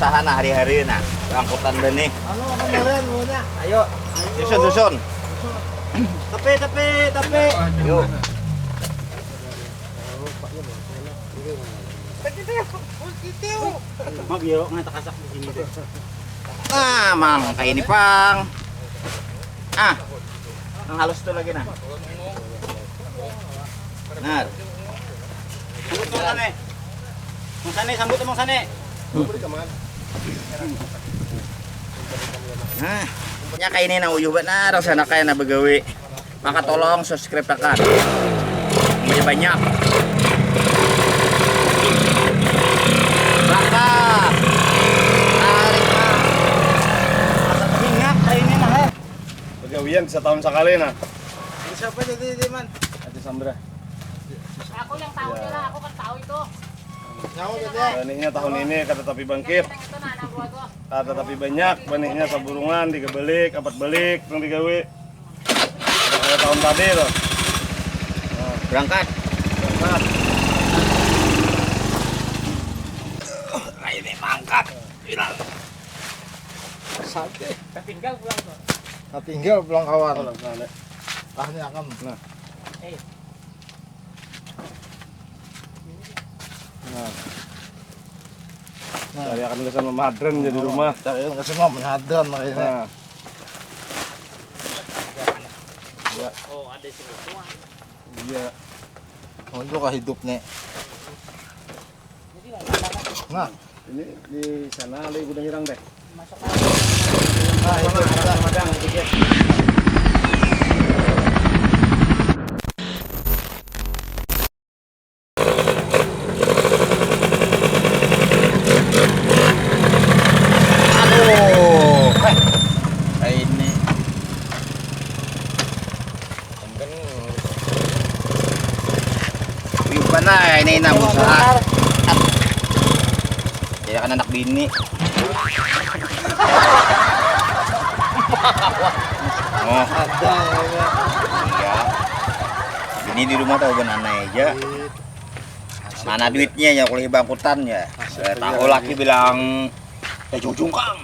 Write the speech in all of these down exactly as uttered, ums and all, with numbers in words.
Tahan hari-hari nah, angkutan benih. Ayo. Susun, susun. Tapi, tapi, tapi. Yuk. Mak, yo, nggak takasak di sini deh. Nah, mang, kayak ini, Pang. Ah, yang halus tuh lagi, nah. Benar. Sambut, Mang Sane. Mang Sane, sambut, Mang Sane. Nah, nya kayak ini, nah, uyuh banar, sana kayak, nah, begawi. Maka tolong subscribe tekan. Lebih banyak. Bakar. Tarik, nah. Asa teringat kayak ini, nah, eh. Pegawaian setahun sekali, nah. Ini siapa jadi, Man? Haji Sambrah. Aku yang tahu dia lah, aku kan tahu itu. Nyawa jadi. Benihnya tahun ini kada tapi bangkit. Yang itu, nah, anak gua tuh. Kada tapi banyak, benihnya saburungan, tiga balik, empat balik, nang digawe. Kada kayak tahun tadi tuh. Nah, berangkat. Berangkat. Nah, ini mangkat. Viral. Sate. Tertinggal pulang tuh. Tertinggal pulang kawan. Kalau misalnya. Tah, ini akan. Nah. Eh. Nah. Nah. Cari akan kesan memadren jadi rumah. Cari akan kesan memadren makanya. Nah. Ya. Oh, ada sini semua. Iya. Oh, itu kah hidupnya. Nah. Ini di sana ada gudang hirang deh. Nah, itu ada. Madang dikit. Aduh, eh, ini. Uyuh banar ini, nah, usaha. Kayak kan anak bini. Oh. Ada, ya. Iya. Bini di rumah tahu ban anai aja. Mana duitnya ya, kuliah bangkutan ya. Eh, tahu laki bilang, "Eh, jujung, Kang."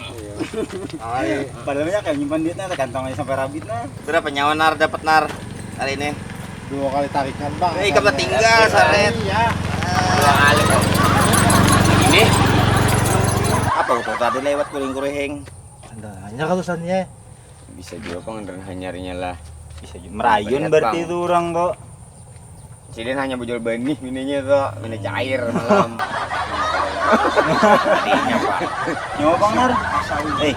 Iya. Padahal nya kayak nyimpan duitnya, ada kantongnya sampai rabit, nah. Berapa nyawa, Nar, dapat, Nar, hari ini? Dua kali tarikan, Bang. Eh, ikam tinggal, saret. Iya. Dua kali. Ini apa tuh tadi lewat kuring-kuring? Ada hanya kalau sania. Bisa juga pangandaran hanyarnya lah. Bisa juga. Merayun berarti itu orang kok. Sidin hanya bejol benih mininya tuh, mini cair malam. Tadinya, Pak. Nyawa, Bang Nar. Eh.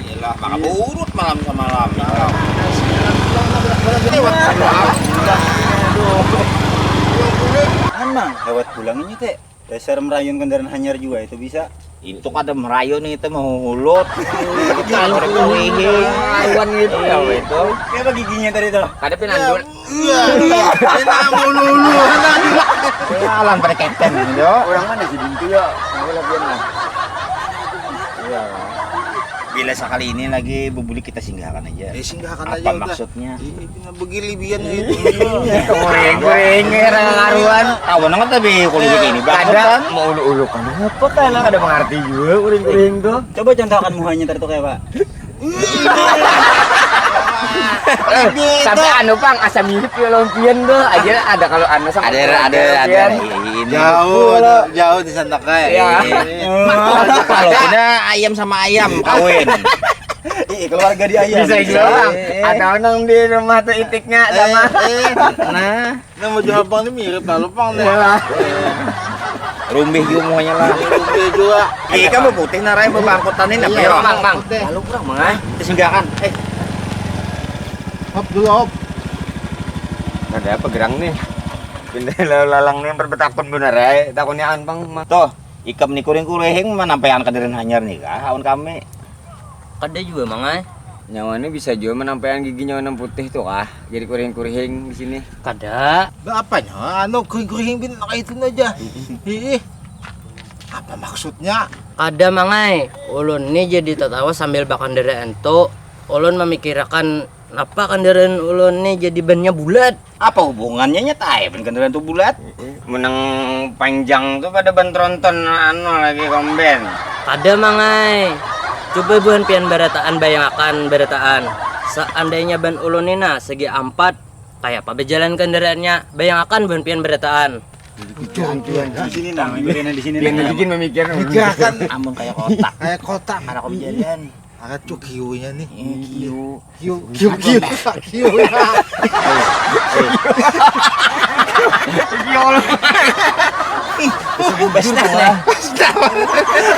Iyalah, maka burut malam samalam. Lewat pulang. Emang lewat pulang ini, Teh. Dasar merayun kendaraan hanyar jua itu bisa. Itu kada merayun, itu mahuhulut. Kita anu kulihi. Lawan gitu ya itu. Kayak apa giginya tadi tuh? Kada pinandul. Iya, iya. Enak melulu. Jalan pada keten gitu. Orang mana sih bintu ya? Aku latihan lah. Iya. Bila sekali ini lagi bebulik kita singgahkan aja. Eh, singgahkan aja udah. Apa maksudnya? Iya, pina begili bian itu. Iya, goreng, goreng, karuan. Kawan amat tapi kalau begini, ada mau ulu-ulu kan. Apa kan ada mengerti juga goreng-goreng tuh. Coba contohkan muhanya tadi tuh kayak apa? Sampai anu, Pang, asa mirip ya lompian tuh. Aja ada kalau anu sama ada, ada, ada. Jauh, jauh di sana kayak. Iya. Kalau punya ayam sama ayam kawin. Ih, keluarga di ayam. Bisa juga, Bang. Eh, eh. Ada orang di rumah tuh itiknya sama. Eh, eh. Nah, nah, baju abang ini mirip lalu, Bang, deh. Iyalah. Rumbih juga mukanya lah. Rumbih juga. Iya, kan putih narai bebangkutan ini apa ya? Mang, Mang. Lalu kurang, Mang, ah. Disinggakan. Eh. Hop dulu, hop. Ada apa gerang nih? Pindah lalang nih, berbetakun bener, eh. Takunnya ampang, Mang. Tuh, ikam nih kuring-kuring manampaian kadirin hanyar nih kah, awan kami. Kada jua, Mang ai. Nyawa ni bisa jua manampaian gigi nyawa nang putih tu kah, jadi kurihing-kurihing di sini. Kada. Ba apanya, anu, kurihing-kurihing bin nang itu aja. Hiih. Apa maksudnya? Kada, Mang ai. Ulun ni jadi tatawa sambil bakandaraan tu. Ulun mamikirakan Napa kendaraan ulun ni jadi bannya bulat? Apa hubungannya nyata ya ban kendaraan tu bulat? Menang panjang tu pada ban tronton anu lagi komben. Kada mangai. Coba buhan pian barataan, bayangakan barataan. Seandainya ban ulun ni nah segi ampat, kaya apa bejalan kendaraannya? Bayangakan buhan pian barataan. Di sini nah, di sini nah. Bikin memikir. Pikiran. Amun kaya kotak. Kaya kotak. Kada kau bejalan. Arat cu kiunya nih. Kiu. Kiu kiu kiu kiu. Kiu. Kiu.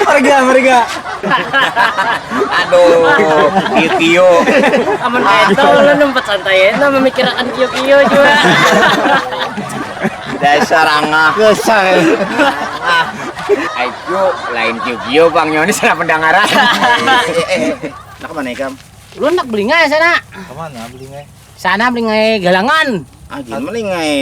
Marga marga. Aduh, kiu kiu. Amun kaya itu ulun umpat santai aja nah memikirakan kiu kiu jua. Dasar angah. Dasar. Aiku lain kiu kiu bang nyonis lah pendengaran. Nak kemana ikam? Ulun nak belingai sana. Kemana belingai? Sana belingai galangan. Agin melingai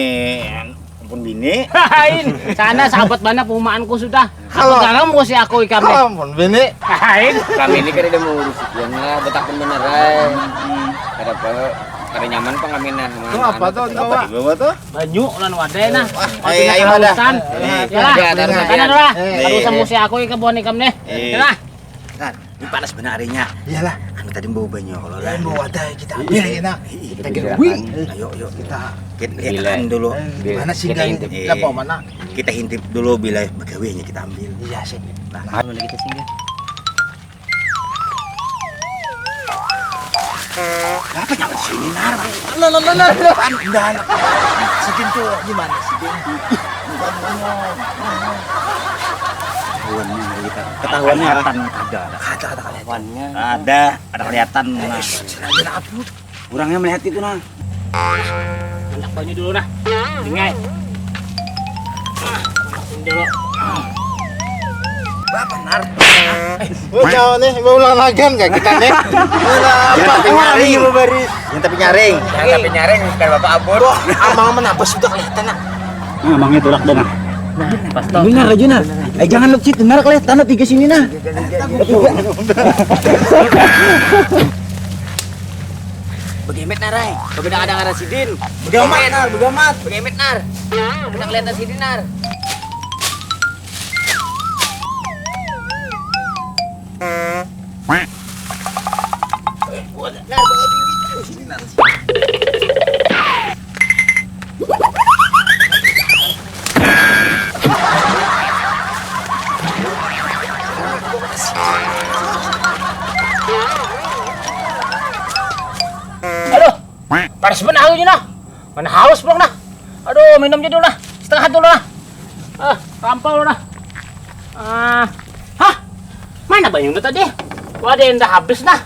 ampun bini. Lain. Sana sahabat bana perumahanku sudah. Kalau garam ku si aku ikam nih. Kalau ampun bini. Lain. Kami ini kada mau urus sekian lah, betakun bener ay. Kada apa, kada nyaman pang kami nah. Itu apa tuh? Apa tuh? Banyu lan wadai nah. Ayo ada. Yalah. Ada ada. Kada usah musi aku ikam buhan ikam nih. Yalah. Kan, ini panas benar harinya. Iyalah. Anu tadi bawa banyu kalau lah. Bawa ada kita ambil ya nak. Kita kira wih. Ayo yuk kita kita lihat dulu. Mana sih kita intip. Kita bawa mana? Kita intip dulu bila begawinya kita ambil. Iya sih. Nah, mana kita singgah? Apa nyawa sini nar? Nah, nah, nah, nah. Kan udah anak. Sidin tuh di mana sidin? Bukan ngomong. Ketahuannya kita. Ketahuannya ada. Ada, ada kelihatan. Ada, ada kelihatan. Nah. Orangnya melihat itu nah. Hendak banyu dulu nah. Dengai. Ini dulu. Bapak nar. Wah, jauh nih, mau ulang lagan gak kita nih? Yang tapi nyaring. Yang tapi nyaring. Yang tapi nyaring, bukan bapak abur. Amang menabas sudah kelihatan nak. Nah, emangnya tulak dah nah. Nah, pas tau. Benar aja nah. Eh jangan lu cit, benar kelihatan tiga sini nah. Begemet nar ai. Bebedak ada ngaran sidin. Begamat nar, begamat. Begemet nar. Bedak kelihatan sidin nar. Aduh, panas benar aja nah. Mana haus belum nah. Aduh, minum aja dulu nah. Setengah dulu nah. Ah, rampau dulu nah. Ah, hah? Mana banyu tadi? Wah, dia indah habis nah.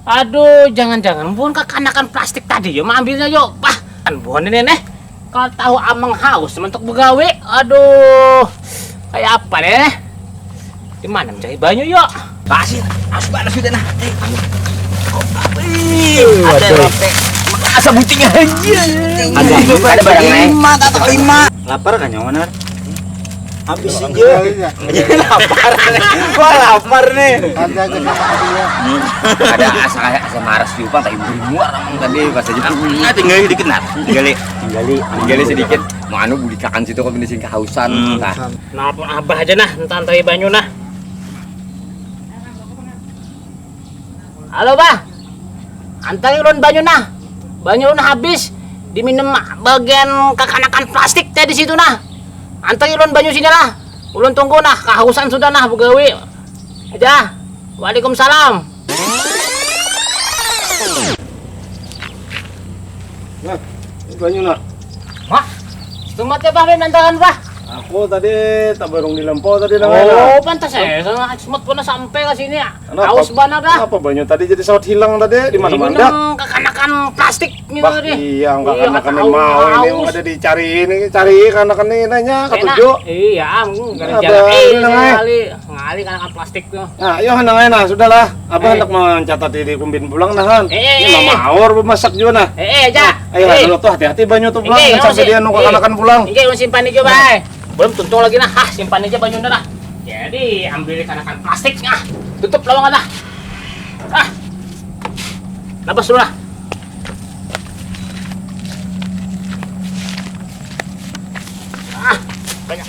Aduh, jangan-jangan bukan kekanakan plastik tadi ya, ambilnya yuk. Bah, kan bukan ini nih. Kalau tahu amang haus mentok begawi, aduh, kayak apa nih? Di mana mencari banyu yuk? Pasir, harus balas sudah nah. Eh, ayo. Wih, ada roti. Asa bucing aja. Ada, ada barang nih. Lima, tak lima. Lapar kan nyawa nar? Habis aja. Lapar. Wah lapar nih. Ada asa kayak asa maras juga tak ibu muar tadi pas aja. Nah, tinggal dikit nah. Tinggali. Tinggali. Tinggali sedikit. Mau anu buli kakan situ kok sing kehausan. Nah. Nah, abah aja nah, entah entah banyu nah. Halo bah. Antar ulun banyu nah. Banyu ulun habis diminum bagian kekanakan plastik teh di situ nah. Antar ulun banyu sini lah. Ulun tunggu nah, kehausan sudah nah begawi. Aja. Waalaikumsalam. Nah, ini banyu nah. Mak, setumat ya bah, nantangan bah. Aku tadi tabarung di lempau tadi namanya. Oh, pantas ya, semat pun sampai ke sini ya. Haus banget dah. Apa banyu tadi jadi saut hilang tadi di mana mana? Minum kekanakan plastik gitu bah, deh. Iya, kekanakan mau ini ada dicari ini, cari kanakan ini nanya ketujuh. Iya, gara-gara ini kali. Ngalih kan plastik tuh. Nah, ayo hanang aja nah, sudahlah. Abah hendak mencatat di kumbin pulang nah han. Eh, eh, Ini eh, mama eh. Awor bemasak juga nah. Eh, eh, aja. Ayo lah, Eh. Dulu tuh hati-hati banyu tuh pulang. Inggih, Jangan sampai nusi. Dia nunggu Inggih. Kanakan pulang. Inggih, ulun simpan aja, Bay. Belum tuntung lagi nah. Hah, simpan aja banyunya nah. Jadi ambil kanakan plastik nah. Tutup lawang nah. Ah. Lepas dulu lah.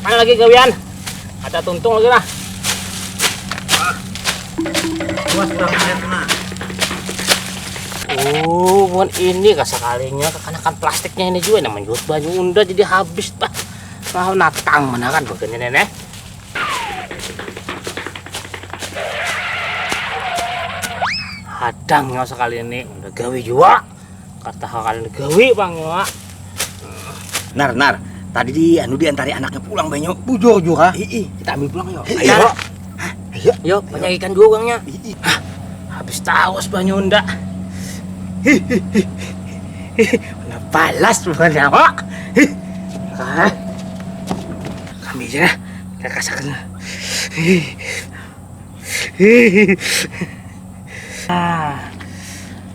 Mana lagi gawian? Ada tuntung lagi lah. Puas kurang air nah. Oh, bukan ini kah sekalinya kekanakan plastiknya ini juga namanya banyu unda jadi habis bah. Nah, natang mana kan bagiannya nenek. Hadang nyawa sekali ini udah gawe juga. Kata kalian gawe bang nyawa. Nar, nar. Tadi di anu diantari anaknya pulang banyu. Bujur juga. Ih, kita ambil pulang yuk. Ayo. Ayo. Yo, banyak ikan juga uangnya. Ih, ih. Habis tawas banyu ndak. Mana balas bukan nyawa. Ah. Kami aja lah. Kita kasakan. Ah.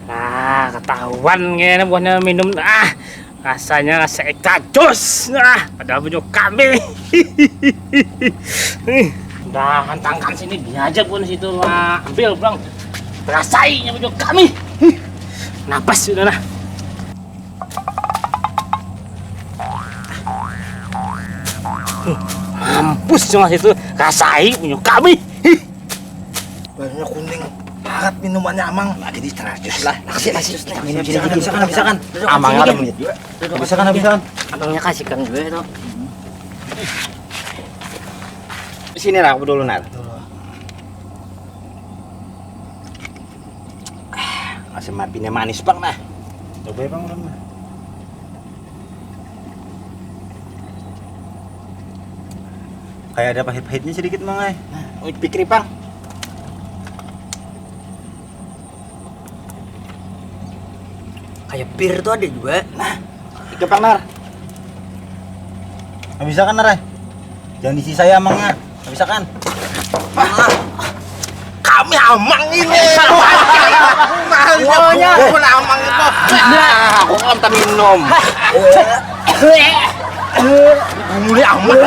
Nah, ketahuan ngene buahnya minum. Ah, rasanya rasa eka jus. Ah, padahal punya kami. Dah, hantangkan sini diajak pun situ lah. Ambil pulang. Rasainya punya kami. Napas sudah nah. Mampus cuma situ rasai punya kami. Banyak kuning. Parat minumannya amang. Lagi di teratus lah. Kasih kasih. Minum sini dikit. Bisa kan, bisa kan? Amang ada menit juga. Bisa kan, bisa kan? Abangnya kasihkan gue itu. Sini lah aku dulu nar. Masih mapinya manis bang nah. Coba ya bang ulun mah. Kayak ada pahit-pahitnya sedikit mang ay. Nah, pikir pang. Kayak pir tuh ada juga. Nah, itu pang nar. Nah, bisa kan nar ay? Jangan disisai amangnya. Nah, bisa kan? Kami amang ini. Mahal pun amang itu. Nah, aku kan tak minum. Mulai amang.